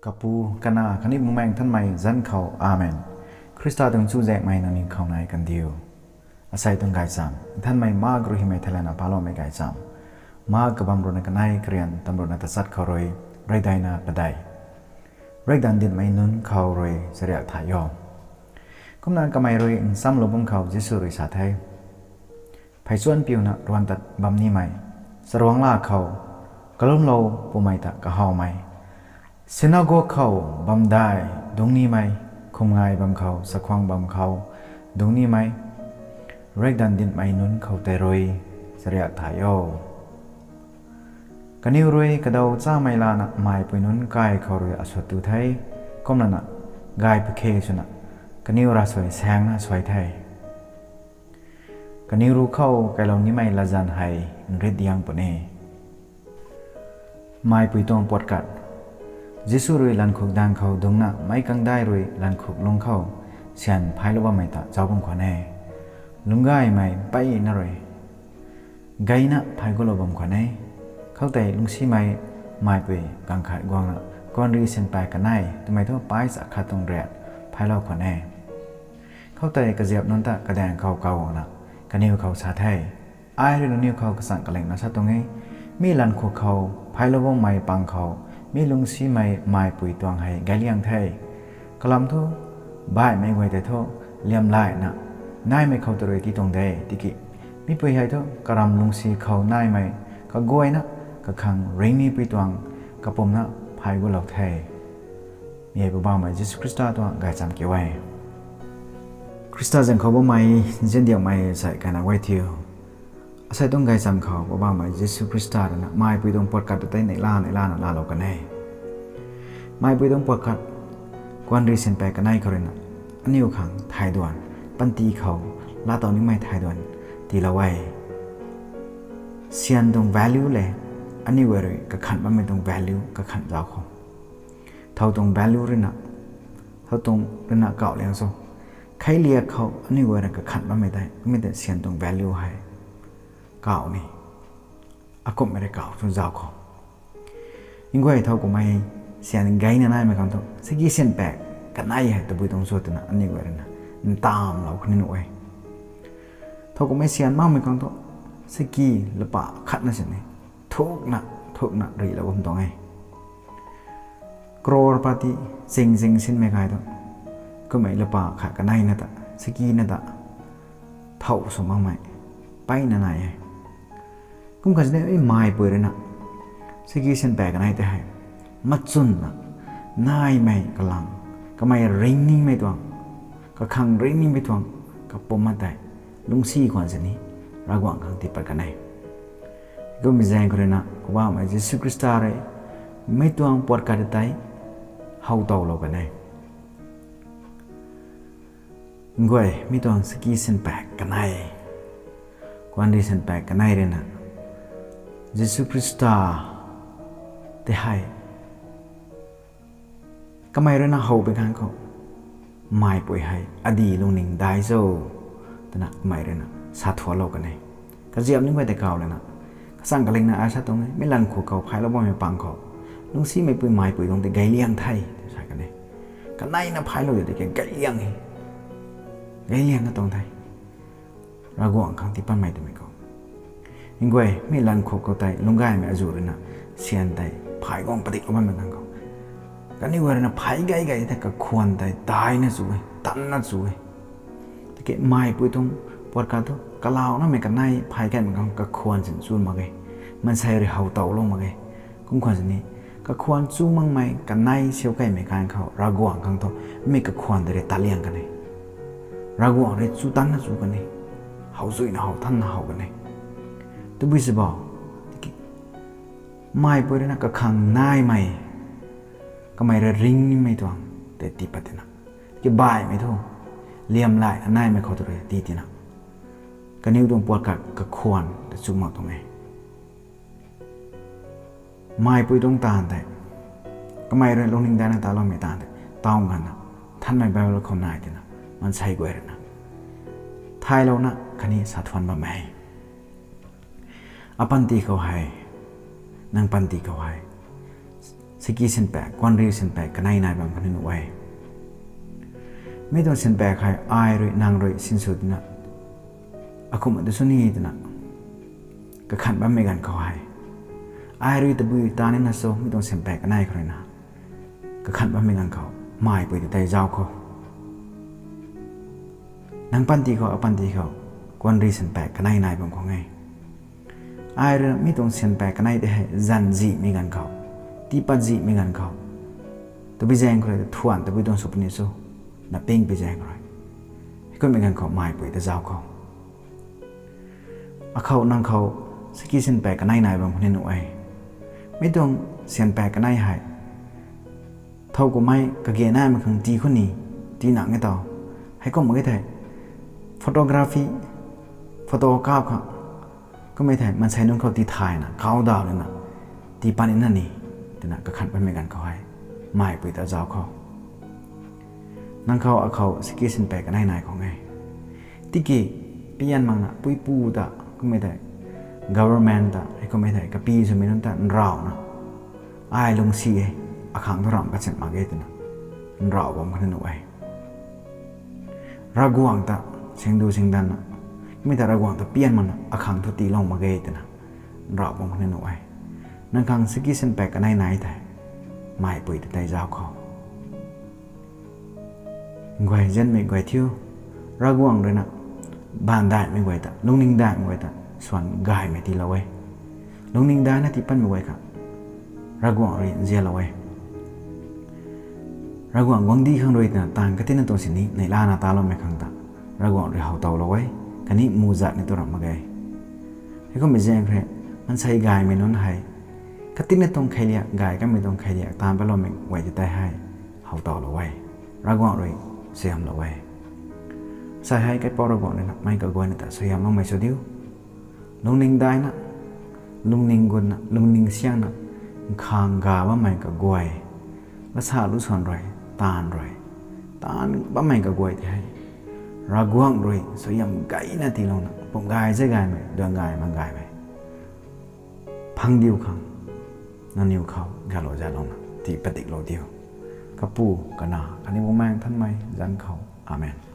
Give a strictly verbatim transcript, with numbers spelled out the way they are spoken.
Kapu, Kanac khatni Bumaengh Nthanmei zanc khou, Amen. Khrista tuang chuzaenghmei nangniw khou nai kandiu. Asei tuang gaychamv, Nthanmei Mark rui hymei theilayna paloumei gaychamv, Mark kabam ruhna kanei karian tamruhna tachat khou rui, raidayna padei. Raidang dinhmei nunc khou rui chariak thay o. Kumna kamei rui nchamlou bam khou Jisu rui sa the, pheychuan piuna ruan tat bam nimei, charuangc la khou kalumlou pumei ta kahawmei, sinagog khou bamdai dungc nimei, khumngai bam khou, chakhwang bam khou dungc nimei, raidang dinhmei nunc khou tei rui chariak thay o. Kaniw rui kadaw chamei lana maipui nunc kai khou rui asut tu the, kumlana gay pukhe swna kaniw ravsuai saengna suai the. Kaniw ruc khou kailou nimei latzan hei nrit diang puni. Maipui tuang puatkat. Jisu rui lankhuk daeng khou dungcna meic kangdai rui lankhuk lungc khou syan phaiclou bammei ta zauc bam khwan e. Lungcgaymei mpeyna rui gayna phaic gulou bam khwan e. Khoutei lungcsimei maipui kang khat guangna kuanri syan paek kanei twmei thu paic akhat tuang riat phaic lou khwan e. Khoutei kaziap nunc ta kadaeng khou kaw guangna kaniw khou sa the, Ai rui nangniw khou kachang kalingna sa tuang e, mi lankhuk khou phaiclou bammei pang khou mi lungcsimei maipui tuang hei gayliang the. Kalam thu, baihmei guay tei thu liamlaina naimei khou ta rui tii tuang de, tiki mipui hei thu karam lungcsi khou naimei kaguayna kakhang ringnipui tuang kapumna phaic gulou the. Mi hei Poubauhmei Jisu Khrista tuang gaychamv kiu e. Khrista zaeng khou bammei nziandiakmei sai kaina guay thiu. Asei tuang gaychamv khou Poubauhmei Jisu Khrista ruina maipui tuang puatkat ta tei neihla neihlana laalou kan e. Maipui tuang puatkat kuanri syan paek kanei khou ruina aniu khang thai duan, panty khou laatow nimei thai duan tiilou e. Syan tuang value le aniu guay rui kakhanh bammei tuang value kakhanh zauc khou, thow tuang value ruina, thow tuang ruina kauh liang cho, kheiliak khou aniu guay rui kakhanh bammei tei, mi tei syan tuang value hei kauh ni, akumhmei rui kauh thu zauc khou. Nguay thow kummei syan gayna naimei khang thu saki syan paek kanei hei tabui tuang cho twna aniu guay ruina ntamlou khatni nuh e. Thow kummei syan makmei khang thu saki lapa khatna sini thukna, thukna rilou bam tuang e. Crorepati, ching ching sinmei kai thu, kummei lapa khat kaneina ta, sakina ta thow sw makmei mpeyna nai e. Kum khat sini mi maipui ruina saki syan paek kanei tei hei machwnna naimei kalam, kamei ringnimei tuang, kakhang ringnimei tuang kapumna tei lungcsi khwan sini Ravguangc khang tiipat kan e. Kummei zaeng khou ruina Poubauhmei Jisu Khrista rui mi tuang puatkat tei how towlou kan e. Nguay, mi tuang saki syan paek kanei, kuanri syan paek kanei ruina Jisu Khrista tei hei kamei ruina how pui khang khou, maipui hei adi lungning dai cho twna kamei ruina sa thuanclou kan e. Kaziap nunc guay tei kauh lana, kachang kalingna ai sa tuang e, mi lankhuk khou phaiclou bammei pang khou lungcsimeipui maipui tuang tei gayliang the tw sa kan e. Kaneina phaic lou de tiki gayliang e, gayliang na tuang the, Ravguangc khang tiipatmei twmei khou. Nguay, mi lankhuk khou tei lungcgaymei azuh ruina syan tei phay guang padiklou bammei khang khou, kaniw guay ruina phay gay gay the, kakhwan tei daina chu e, tanna chu e. Tiki maipui tuang puatkat thu kalaunamei kanei phay gaymei khang kakhwan sin chu mak ge, maansei rui how towlou mak ge. Kum khwan sini kakhwan chu makmei kanei siu kaimei kan khou Ravguangc khang thu mi kakhwan tei rui tatliang kan e, Ravguangc rui chu tanna chu kan e, how zuina how thanna how kan e. Tabui si bo, tiki maipui ruina kakhang naimei, kamei rui ringnimei tuang tei tiipat tina, tiki baihmei thu liamlay naimei khou tu rui tii tina, kaniw tuang puatkat kakhwan ta chu mak tuang e. Maipui tuang taanv tei, kamei rui lungning daina taloumei taanv tei taw nganvna, Nthanmei Bible khou nai tina, maansei guay ruina thaylouna khatni sa thuanc bammei. Apanty khou hei, nang panty khou hei siki sinpaek, kuanriu sinpaek kanei nai bam khou ni nuh e. Mi tuang sinpaek hei ai rui nang rui sinsw twna, akumhna tu sw ni twna kakhanh bammei ganv khou hei, ai rui tabui ta nina cho mi tuang sinpaek kanei khou rui na kakhanh bammei ganv khou, maipui ta tei zauc khou. Nang panty khou, apanty khou, kuanriu sinpaek kanei nai bam khwan e. Ai rui mi tuang sinpaek kanei tei hei zanzihmei ganv khou, tiipatzihmei ganv khou, tabui zaeng khou rui ta thuan tabui tuang sw puni cho, na ping pui zaeng khou rui, heikumhmei ganv khou maipui ta zauc khou. Akhou nang khou siki sinpaek kanei nai bam khwan ni nuh e. Mi tuang sinpaek kanei hei thow kummei kage naimei khang tii khou ni, tii nang e tau. Heikum mak ge thei, photography, photo kap khang, kummei thei maansei nunc khou tii thayna kau daw lana tii pat nina ni, twna kakhanh bammei ganv khou hei, maipui ta zauc khou. Nang khou akhou siki sinpaek kanei nai khwan e. Tiki pian makna puipu ta, kummei thei government ta, heikumhmei thei kapi swmei nunc ta nrauhna, ai lungsi e, akhang thu ramh kachimh mak ge twna nrauh bam khwan ni nuh e. Ravguangc ta singdu singdanna, mi ta Ravguangc ta pian makna akhang thu tiilou mak ge twna nrauh bam khwan ni nuh e. Nang khang siki sinpaek kanei nai thei, maipui ta tei zauc khou. Guay zanmei guay thiu, Ravguangc rui na baanv daihmei guay ta, lungning daihmei guay ta swan gaymei tiilou e. Lungning daihna tii patmei guay khang Ravguangc rui nzianlou e. Ravguangc guangcdic khang rui twna taanv katinna tuang sini neihlana taloumei khang ta Ravguangc rui how towlou e, khatni muhzat ni tu ramh mak ge. Heikumhmei zaeng khou rui, maansei gaymei nunc hei, katinna tuang kheiliak, gay kanmei tuang kheiliak taanv patloumei guay ta tei hei how towlou e, Ravguangc rui suaihiamlou e. Sa hei kaipouc Ravguangc rui na mei kaguayna ta suaihiam makmei sw diu. Lungning daihna, lungning gutna, lungning siangna, nkhang ga bammei kaguay, lasa lu swan rui, taanv rui, taanv bammei kaguay tei hei Ravguangc rui suaihiam gayna tiilouna, pum gay zay gaymei, duan gay man gaymei phang diu khang, nangniw khou galou zalouna tii padiklou diu. Kapu, Kanac khatni Bumaengh Nthanmei zanc khou. Amen.